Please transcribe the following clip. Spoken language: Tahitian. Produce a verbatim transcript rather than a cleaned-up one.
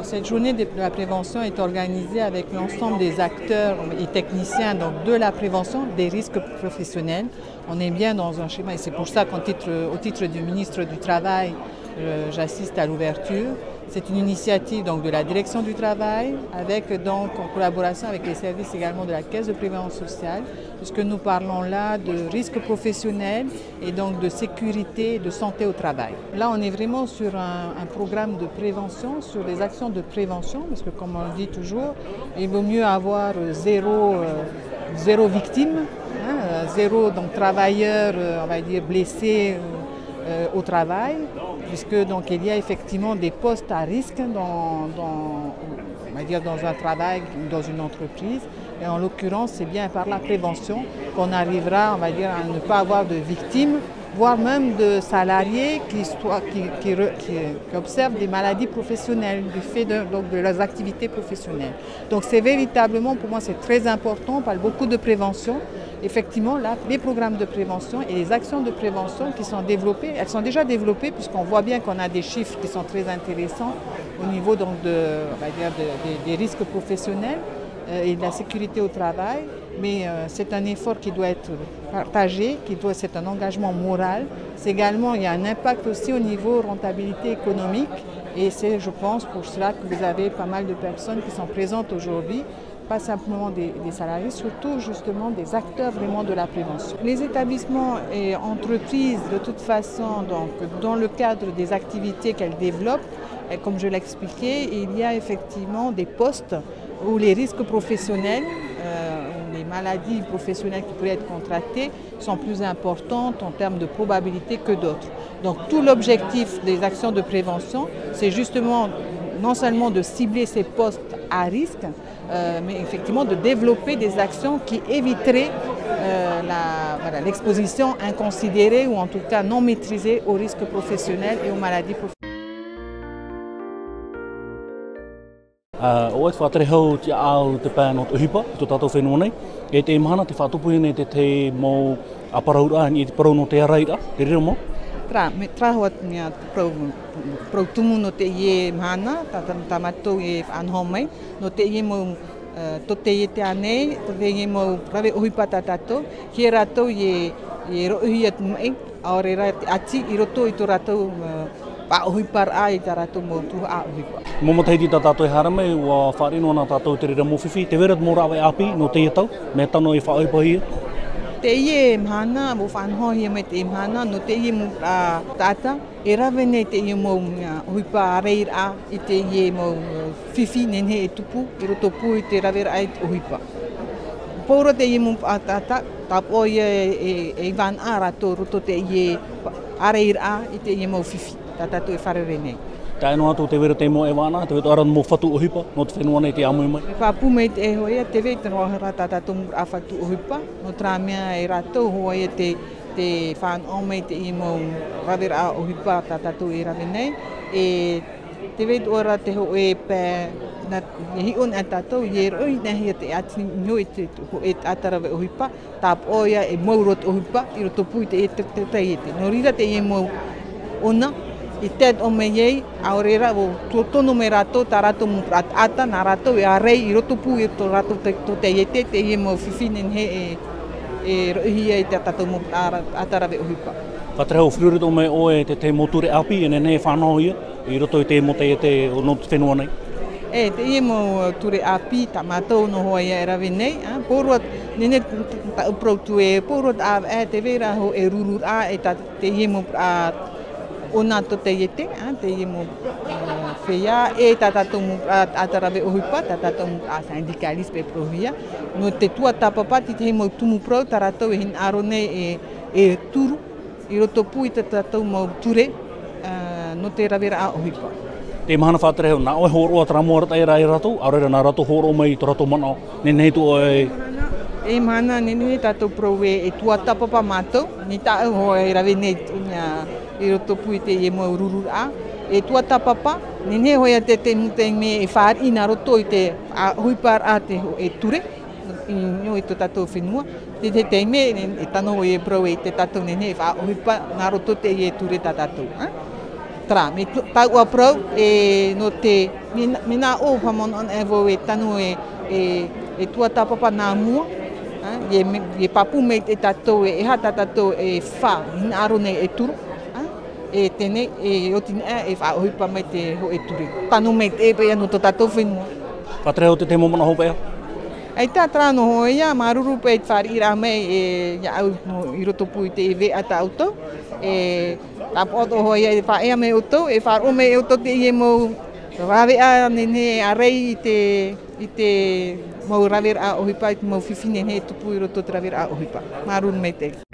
Cette journée de la prévention est organisée avec l'ensemble des acteurs et techniciens, donc, de la prévention des risques professionnels. On est bien dans un schéma, et c'est pour ça qu'au titre, au titre du ministre du Travail, euh, j'assiste à l'ouverture. C'est une initiative, donc, de la direction du travail, avec, donc, en collaboration avec les services également de la Caisse de prévoyance sociale, puisque nous parlons là de risques professionnels et donc de sécurité et de santé au travail. Là, on est vraiment sur un, un programme de prévention, sur des actions de prévention, parce que, comme on le dit toujours, il vaut mieux avoir, euh, zéro, euh, zéro victime, hein, euh, zéro, donc, travailleur, euh, on va dire, blessé, euh, euh, au travail, puisque, donc, il y a effectivement des postes à risque dans, dans, on va dire, dans un travail, dans une entreprise. Et en l'occurrence, c'est bien par la prévention qu'on arrivera, on va dire, à ne pas avoir de victimes, voire même de salariés qui, soient- qui, qui re- qui- qui observent des maladies professionnelles du fait de, donc, de leurs activités professionnelles. Donc, c'est véritablement, pour moi, c'est très important, on parle beaucoup de prévention. Effectivement, là, les programmes de prévention et les actions de prévention qui sont développées, elles sont déjà développées, puisqu'on voit bien qu'on a des chiffres qui sont très intéressants au niveau, donc, de, on va dire, de- des- des risques professionnels, euh, et de la sécurité au travail. Mais, euh, c'est un effort qui doit être partagé, qui doit, c'est un engagement moral. C'est également, il y a un impact aussi au niveau rentabilité économique. Et c'est, je pense, pour cela que vous avez pas mal de personnes qui sont présentes aujourd'hui, pas simplement des, des salariés, surtout, justement, des acteurs vraiment de la prévention. Les établissements et entreprises, de toute façon, donc, dans le cadre des activités qu'elles développent, et comme je l'expliquais, il y a effectivement des postes où les risques professionnels, euh, ou les maladies professionnelles qui pourraient être contractées sont plus importantes en termes de probabilité que d'autres. Donc, tout l'objectif des actions de prévention, c'est justement non seulement de cibler ces postes à risque, euh, mais effectivement de développer des actions qui éviteraient, euh, la- voilà, l'exposition inconsidérée ou en tout cas non maîtrisée aux risques professionnels et aux maladies professionnelles. Ā, ʻo te faʻatere hau te ʻāʻau te pae nō te ʻohipa i tō tātou fenua nei. E teie mahana tē faʻatupuhia nei te tahi mau ʻāparauraʻa, i te parau nō te ārairaʻa, te reira mau. Terā, mea, terā hoʻi te mea, te parau, parau tumu nō teie mahana, tā, tā, tā mātou e faʻanaho mai, nō teie mau, ā, tō teie tēnei, tō teie mau rave ʻohipa tā tātou, hia rātou e, e roʻohia te maʻi, ʻaore rā te ʻati i roto i tō rātou, ā, faʻaʻohiparaʻa i tā rātou mau tuhaʻa ʻohipa. Mau matahiti tā tātou e haere mai, ʻua fāriʻi noa nā tātou te reira mau fifi, tē vai ra te mau rāveʻa ʻāpī nō teie tau, mea tano e faʻaʻohipahia. Teie mahana, ʻua faʻanahohia mai teie mahana, nō teie mau, ā, taʻata, e rave nei teie mau, ā, ʻohipa ārairaʻa i teie mau, ā, fifi nehenehe e tupu, i roto pū i te raveraʻa i te ʻohipa. Pauroa teie mau, ā, taʻata, tāpaʻo ia e, e, e ʻaivanaʻa rātou i roto teie ārairaʻa i teie mau fifi tā tātou e fārerei nei. Tae noa atu tē vai ra te mau ʻaivanaʻa, tē vai atoʻa ra mau fatu ʻohipa nō te fenua nei tē ʻāmui mai. Pāpū maitaʻi hoʻi ia, tē vai atoʻa ra tā tātou mau fatu ʻohipa, nō terā mea e rātou hoʻi ia tē, tē fānaʻo mai teie mau raveraʻa ʻohipa tā tātou e rave nei, e tē vai atoʻa ra te hōʻē pae, nā, e hiʻo nei tātou, e roʻohia nei te ʻati i niʻa i te hōʻē taʻata rave ʻohipa, tāpaʻo ia e mau roa te ʻohipa, i roto pū i te, te, te taiete. Nō reira teie mau ʻona, i tae atoʻa mai ai, ʻaore rā, ʻua tō-, tono mai rātou, tā rātou mau taʻata, nā rātou e ārai i roto pū i tō rātou te, tō taiete, teie mau fifi nehenehe e, e roʻohia i tā tātou mau taʻata rave ʻohipa. Faʻatere hau, feruri atoʻa mai ʻoe te tahi mau ture ʻāpī, e nehenehe e fānaʻo ia, i roto i te mau taiete o nō te fenua nei. E, teie mau ture ʻāpī, tā mātou noa hoʻi ia e rave nei, ā, pauroa, nehenehe t-, t-, tāʻu parau tumu, pauroa te ʻāvaʻe, tē vai ra hōʻē rururaʻa, e tā teie mau, ā, ʻona tō taiete, ā, teie mau, ā, feiā, e tā tātou mau, ā, taʻata rave ʻohipa, tā tātou mau, ā, syndicaliste e parauhia. Nō te tuatāpapa, te tahi mau tumu parau, tā rātou e hinaʻaro nei e, e turu, i roto pū i tā tātou mau ture, ā, nō te raveraʻa ʻohipa. Teie mahana faʻatere hau, nā ʻoe hōroʻa terā mau arataʻi ra ia rātou, ʻaore rā nā rātou hōroʻa mai i tō rātou manaʻo, nehenehe atoʻa e. Teie mahana, nehenehe tātou parau ē, e tuatāpapa mātou, nā tāʻu hoʻi e rave nei, ā, i roto pū i teie mau rururaʻa, e tuatāpapa, nehenehe hoʻi ia te, te mau taime e fāriʻi nā roto i te, ā, ʻohiparaʻa te hō-, e ture, i niʻa i tō tātou fenua, te, te taime, e, e tano hoʻi e parau ē tā tātou nehenehe e faʻaʻohipa nā roto teie ture tā tātou, ā? Terā, mea tauʻa parau, e, nō te, mea nā, mea nā ʻō, faʻamanamana vau e tano e, e, e tuatāpapa nā mua, ā, e, mea, e pāpū maitaʻi tātou e, e aha tā tātou e fā, hinaʻaro nei e turu, ā, e teie nei, e oti nei, e faʻaʻohipa mai te hōʻē ture. Tano maitaʻi paʻi nō tō tātou fenua. Faʻatere atu te mau manaʻo hopeʻa? ʻAita, terā noa hoʻi ia, māuruuru paʻi i te fāriʻiraʻa mai, e, iāʻu nō, i rotopū i te veʻa tā ʻoutou, e, tāpaʻo atoʻa hoʻi ia e faʻaea mai ʻoutou, e faʻaroʻo mai ʻoutou teie mau rāveʻa nehenehe e ʻārai i te, i te mau raveraʻa ʻohipa, i te mau fifi nehenehe e tupu i roto i te raveraʻa ʻohipa. Māuruuru maitaʻi.